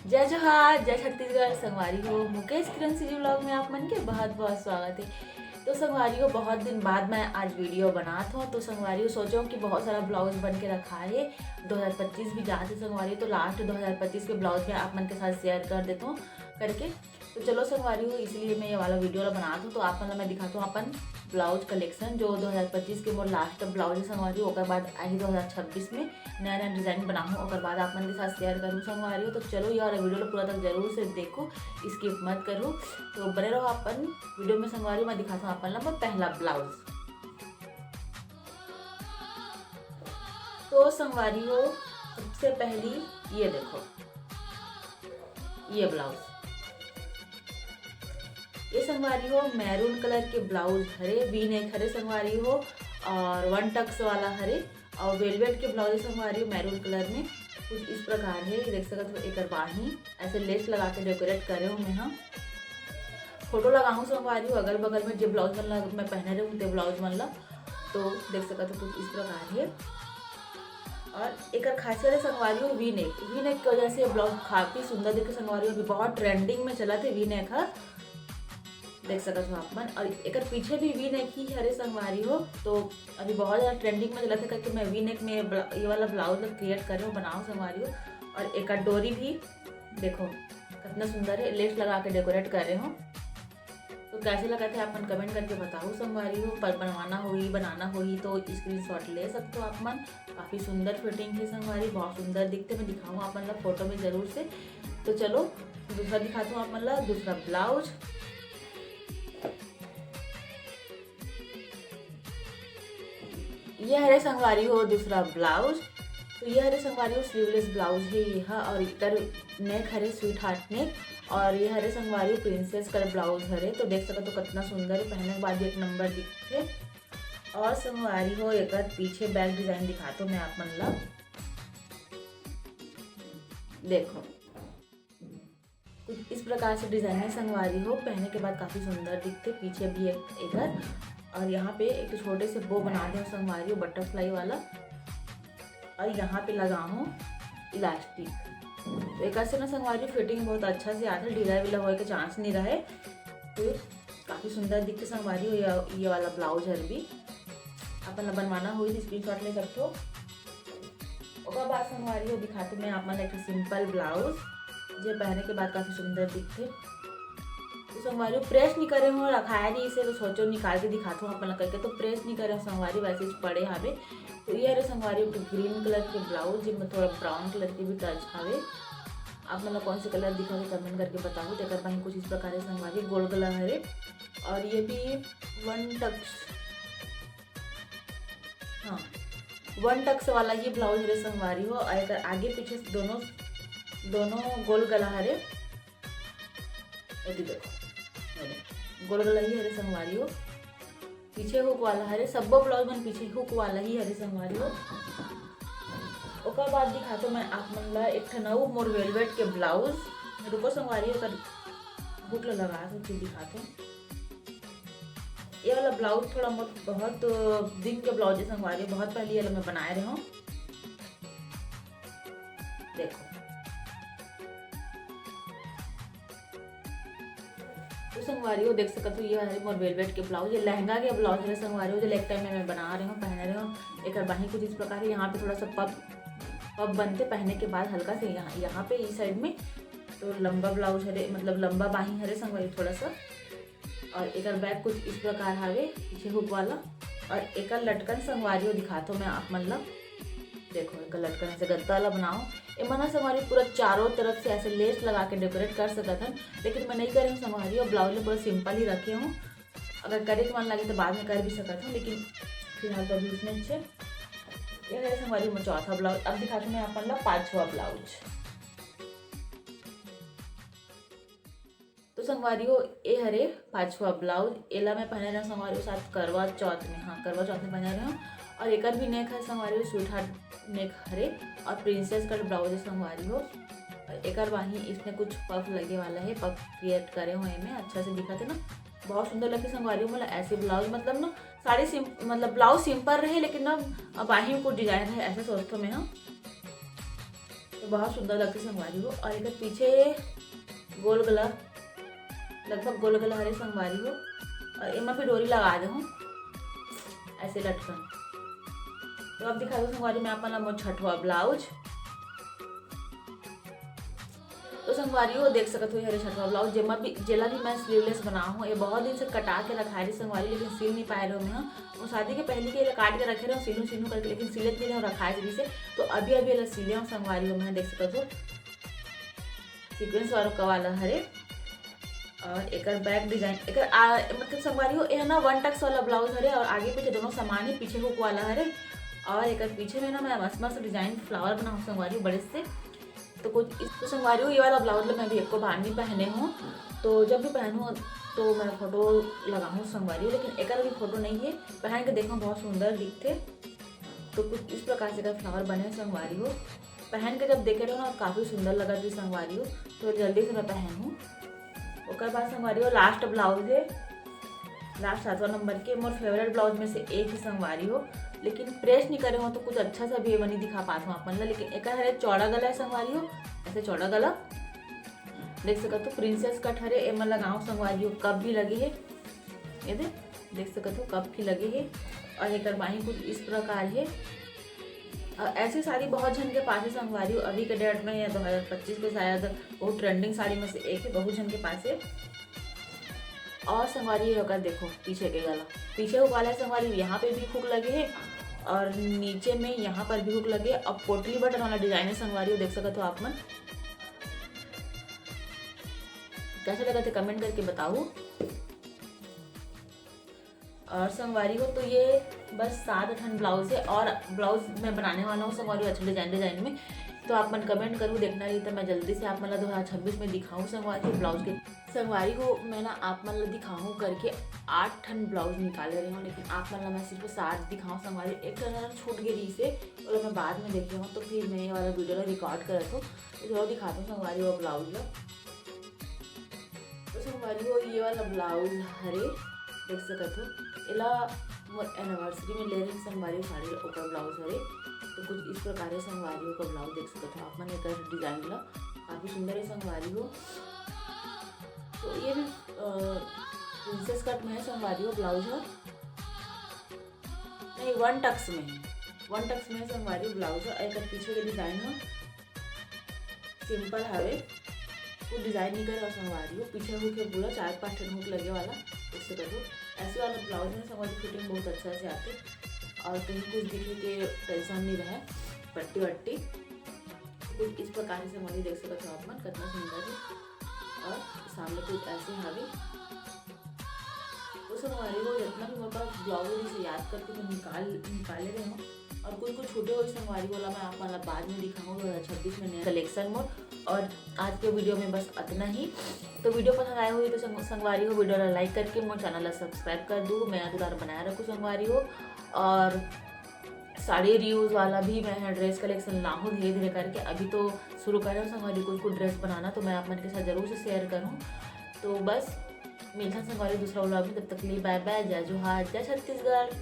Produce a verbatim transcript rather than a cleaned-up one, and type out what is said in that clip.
जय जोहार, जय छत्तीसगढ़। संगवारी हो, मुकेश किरण सीजी व्लॉग में आप मन के बहुत बहुत स्वागत है। तो संगवारी हो, बहुत दिन बाद मैं आज वीडियो बनात हूँ। तो संगवारी हो, सोचो कि बहुत सारा ब्लाउज बन के रखा है, दो हज़ार पच्चीस भी जात है संगवारी हो, तो लास्ट दो हज़ार पच्चीस के ब्लाउज मैं आप मन के साथ शेयर कर देता हूँ करके। तो चलो संगवारी हो, इसलिए मैं ये वाला वीडियो ला बनात हूँ। तो आप मन ला मैं दिखात हूँ अपन ब्लाउज कलेक्शन, जो दो हज़ार पच्चीस के मोर लास्ट ब्लाउज है संगवारी हो। ओकर बाद आही दो हज़ार छब्बीस में नया नया डिजाइन बनाहूँ, ओकर बाद आप मन के साथ शेयर करूँ संगवारी हो। तो चलो ये वाला वीडियो ला पूरा तक जरूर से देखो, स्किप मत करो। तो बने रहो अपन वीडियो में संगवारी हो। मैं दिखात हूँ आप मन ला मोर पहला ब्लाउज। तो संगवारी हो, सबसे पहली ये देखो, ये ब्लाउज, ये संगवारी हो मैरून कलर के ब्लाउज हरे, वी नेक हरे संगवारी हो, और वन टक्स वाला हरे, और वेलवेट के ब्लाउज संगवारी हो मैरून कलर में। कुछ इस प्रकार है, देख सकत हो एकर बाही ऐसे लेस लगा के डेकोरेट करे हूँ मैं। हाँ, फोटो लगाहूँ संगवारी हो अगल बगल में, जे ब्लाउज मन ला मैं पहने रहूँ ते ब्लाउज मन ला, तो देख सकत हो कुछ इस प्रकार है। और एकर खासियत है संगवारी हो वी नेक, वी नेक की वजह से ये ब्लाउज काफी सुंदर दिखे संगवारी हो। अभी बहुत ट्रेंडिंग में चलत है वी नेक ह, देख सकत हो आप मन। और एकर पीछे भी वी नेक ही हरे संगवारी हो, तो अभी बहुत ज्यादा ट्रेंडिंग में चलत है करके मैं वी नेक में ये ब्ला-, ये वाला ब्लाउज क्रिएट करे हूँ, बनाओ संगवारी हो। और एकर डोरी भी देखो कितना सुंदर है, लेस लगा के डेकोरेट करे हूँ। तो कैसे लगत है आप मन कमेंट करके बताओ संगवारी हो। पर बनवाना होही, बनाना होही तो स्क्रीनशॉट ले सकते हो आप मन। काफी सुंदर फिटिंग है संगवारी, बहुत सुंदर दिखते। मैं दिखाऊँ आप मन ला फोटो में जरूर से। तो चलो दूसरा दिखाती हूँ आप मन ला, दूसरा ब्लाउज। ये हरे संगवारी हो दूसरा ब्लाउज। तो ये हरे संगवारी हो स्लीवलेस ब्लाउज है ये हा, और एकर नेक हरे स्वीट हार्ट नेक, और ये हरे संगवारी हो प्रिंसेस कट ब्लाउज हरे। तो देख सकत हो कितना सुंदर है, पहने के बाद एक नंबर दिखथे। और संगवारी हो एकर पीछे बैक डिजाइन दिखात हूँ मैं आप मन ला, देखो कुछ इस प्रकार से डिजाइन है संगवारी हो, पहने के बाद काफी सुंदर दिखथे। पीछे भी एक एकर, और यहाँ पे एक छोटे से बो बना दे संगवारी हो बटरफ्लाई वाला, और यहाँ पे लगा हूँ इलास्टिक। तो एकर से ना संगवारी फिटिंग बहुत अच्छा से आथे, ढीला वीला होए के चांस नहीं रहे। तो काफी सुंदर दिखथे संगवारी हो ये, ये वाला ब्लाउज हर भी। अपन ला बनवाना होही तो स्क्रीनशॉट ले सकथो। ओकर बाद संगवारी हो दिखाते मैं आप मन ला एक ठो सिंपल ब्लाउज, जे पहने के बाद काफी सुंदर दिखथे। तो संगवारी हो प्रेस नहीं करे हूँ, रखाया नहीं इसे, तो सोचो निकाल के दिखात हूँ आप मन ला करके। तो प्रेस नहीं करे हूँ संगवारी, वैसे ही पड़े हावे। तो ये हरे संगवारी हो ग्रीन कलर के ब्लाउज, जेमा थोड़ा ब्राउन कलर के भी टच हावे। आप मन ला कौन से कलर दिखा के कमेंट करके बताओ। तो एकर बाही कुछ इस प्रकार है संगवारी, गोल गला हरे, और ये भी वन टक्स, हाँ, वन टक्स वाला ही ब्लाउज हरे संगवारी हो, और एकर आगे पीछे दोनों, दोनों गोल गला हरे। एती देखो, गोल गला ही हरे संगवारी हो, पीछे हुक वाला हरे, सब्बो ब्लाउज मन पीछे हुक वाला ही हरे संगवारी हो। ओकर बाद दिखातो मैं आप मन ला एक ठन अउ मोर वेलवेट के ब्लाउज। रुको संगवारी, ओकर हुक ला लगा के फिर दिखातो। ये वाला ब्लाउज थोड़ा मोर बहुत दिन के ब्लाउज है संगवारी, बहुत पहले ये वाला मैं बनाए रहे हूँ। देखो, तो संगवारी हो देख सकत हो, ये हरे मोर वेलवेट के ब्लाउज, ये लहंगा के ब्लाउज हरे संगवारी हो, जो लेग टाइम में मैं बना रहे हूँ, पहन रहे हूँ। एकर बाही कुछ इस प्रकार है, यहाँ पे थोड़ा सा पफ, पफ बनते पहने के बाद हल्का से यहाँ, यहाँ पे इस साइड में तो लंबा ब्लाउज हरे, मतलब लंबा बाही हरे संगवारी थोड़ा सा। और एकर बैक कुछ इस प्रकार हावे, पीछे हुक वाला। और एकर लटकन संगवारी हो दिखातो मैं आप मन ला। देखो, एकर लटकन ऐसे गद्दा वाला बनाओ। एमन ह संगवारी पूरा चारों तरफ से ऐसे लेस लगा के डेकोरेट कर सकत हन, लेकिन मैं नहीं करे हूँ संगवारी, और ब्लाउज ला पूरा सिंपल ही रखे हूँ। अगर करे के मन लगे तो बाद में कर भी सकत हूँ, लेकिन फिलहाल तो अभी उसमें अच्छे। ये है संगवारी मोर चौथा ब्लाउज। अब दिखाती हूँ मैं आप मन ला पांचवा ब्लाउज। तो संगवारी हो, ए हरे पांचवा ब्लाउज। एला मैं पहने रहे हूँ संगवारी हो साथ करवा चौथ में, हाँ, करवा चौथ में पहने रहे हूँ। और एकर भी नेक है संगवारी हो, स्वीट हार्ट नेक हरे और प्रिंसेस कट ब्लाउज है संगवारी हो। और एकर बाही इसमें कुछ पफ लगे वाला है, पफ क्रिएट करे हुए में अच्छा से दिखत है ना, बहुत सुंदर लगथे संगवारी हो। मतलब ऐसे ब्लाउज, मतलब ना साड़ी सिम-, मतलब ब्लाउज सिंपल रहे लेकिन ना बाही में कुछ डिजाइन रहे, ऐसा सोचथो मैं, हाँ। तो बहुत सुंदर लगथे संगवारी हो। और एकर पीछे गोल गला, लगभग गोल गला हरे संगवारी हो। और एमा भी डोरी लगा दे हूँ ऐसे लटकन। तो अब दिखा दो संगवारी मैं आप मन ला मोर छठवा ब्लाउज। तो संगवारी हो देख सकत हो, ये हरे छठवा ब्लाउज, जेमा भी, जेला भी मैं स्लीवलेस बनाए हूँ। ये बहुत दिन से कटा के रखाए रही संगवारी, लेकिन सिल नहीं पाए रहे मैं। वो शादी के पहले के एला काट के रखे रहे, सिलू सिलू करके, लेकिन सिलत नहीं रहे, रखाए रही से। तो अभी अभी एला सिले हूँ संगवारी हो, मैं देख सकत हो सीक्वेंस वर्क वाला हरे। और एकर बैक डिजाइन, एकर आ, मतलब संगवारी हो, ये ना वन टक्स वाला ब्लाउज हरे और आगे पीछे दोनों समान ही, पीछे हुक वाला हरे। और एकर पीछे में ना मैं मस्त मस्त डिजाइन फ्लावर बनाऊँ संगवारी हो बड़े से। तो कुछ इस, तो संगवारी हो, ये वाला ब्लाउज ला मैं भी एको बार नहीं पहने हूँ, तो जब भी पहनूँ तो मैं फोटो लगाऊँ संगवारी हो, लेकिन एकर भी फोटो नहीं है। पहन के देखो बहुत सुंदर दिखथे। तो कुछ इस प्रकार से एकर फ्लावर बने संगवारी हो। पहन के जब देखे रहो ना काफ़ी सुंदर लगत रही संगवारी हो, तो जल्दी से मैं पहनूँ। ओकर बाद संगवारी हो लास्ट ब्लाउज है, लास्ट सातवां नंबर के मोर फेवरेट ब्लाउज में से एक ही संगवारी हो, लेकिन प्रेस नहीं करे हो तो कुछ अच्छा सा भी एमा नहीं दिखा पात हूँ आप मन ला। लेकिन एकर हरे चौड़ा गला है संगवारी हो, ऐसे चौड़ा गला देख सकत हो, प्रिंसेस कट हरे। एमा लगाओ संगवारी हो कप भी लगे है, ये दे देख सकत हो कप भी लगे है। और एकर बाही कुछ इस प्रकार है। और ऐसी साड़ी बहुत झन के पास है संगवारी हो, अभी के डेट में या दो हज़ार पच्चीस के शायद बहुत ट्रेंडिंग साड़ी में से एक है, बहुत झन के पास है। और संगवारी हो एकर देखो पीछे के गला, पीछे हुक वाला है संगवारी, यहाँ पे भी हुक लगे है और नीचे में यहाँ पर भी हुक लगे। अब पोटली बटन वाला डिजाइन है संगवारी हो, देख सकत हो आप मन। कैसे लगत हे कमेंट करके बताओ। और संगवारी हो तो ये बस सात ठन ब्लाउज है और ब्लाउज मैं बनाने वाला हूँ संगवारी हो अच्छा डिजाइन डिजाइन में। तो आप मन कमेंट करूँ, देखना रही तो मैं जल्दी से आप मन ला दो हज़ार छब्बीस में दिखाऊँ संगवारी हो ब्लाउज के। संगवारी हो मैं ना आप मन ला दिखाऊँ करके आठ ठन ब्लाउज निकाले रही हूँ, लेकिन आप मन ला मैं सिर्फ सात दिखाऊँ संगवारी हो। एक ठन छूट गई रही से, ओला मैं बाद में देखे हूँ, तो फिर मैं ये वाला वीडियो ला रिकॉर्ड करत हूँ। तो चलो दिखाता हूँ संगवारी हो ब्लाउज ला। तो संगवारी हो ये वाला ब्लाउज हरे, देख सकत हो, एला मोर एनिवर्सरी में ले रहे संगवारी हो साड़ी, ओकर ब्लाउज हरे। तो कुछ इस प्रकार है संगवारी हो का ब्लाउज देख सकत हो आप मन, एकर डिजाइन ला काफी सुंदर है संगवारी हो। तो ये भी प्रिंसेस कट में है संगवारी हो ब्लाउज है, नहीं वन टक्स में है, वन टक्स में है संगवारी हो ब्लाउज है। एकर पीछे के डिजाइन है सिंपल हवे, वो डिजाइन नहीं करे संगवारी हो, पीछे हुक है पूरा चार पांच ठन हुक लगे वाला, देख सकत हो। ऐसे वाला ब्लाउज में संगवारी फिटिंग बहुत अच्छा से आते और कहीं कुछ दिखे के टेंशन नहीं रहे। पट्टी वट्टी कुछ इस प्रकार से संगवारी देख सकत हो आप मन, कितना सुंदर है। और सामने कुछ ऐसे हवे। तो संगवारी हो जितना भी मोर पास ब्लाउज है, इसे याद करके मैं निकाल निकाले रहे हूँ। और कुछ कुछ छूटे हुए संगवारी वाला मैं आप वाला बाद में दिखाऊंगा दो हज़ार छब्बीस में नया कलेक्शन मोर। और आज के वीडियो में बस इतना ही। तो वीडियो पसंद आया हुई तो संग- संगवारी हो वीडियो ला लाइक करके मोर चैनल ला सब्सक्राइब कर दू, मैं दुलार बनाए रखूँ संगवारी हो। और साड़ी रियूज वाला भी मैं ड्रेस कलेक्शन लाहूँ धीरे धीरे करके। अभी तो शुरू करे हूँ संगवारी कुछ कुछ ड्रेस बनाना, तो मैं आप मन के साथ जरूर से शेयर करूँ। तो बस मिलता संगवारी दूसरा व्लॉग में, तब तक के लिए बाय बाय, जय जोहार, जय छत्तीसगढ़।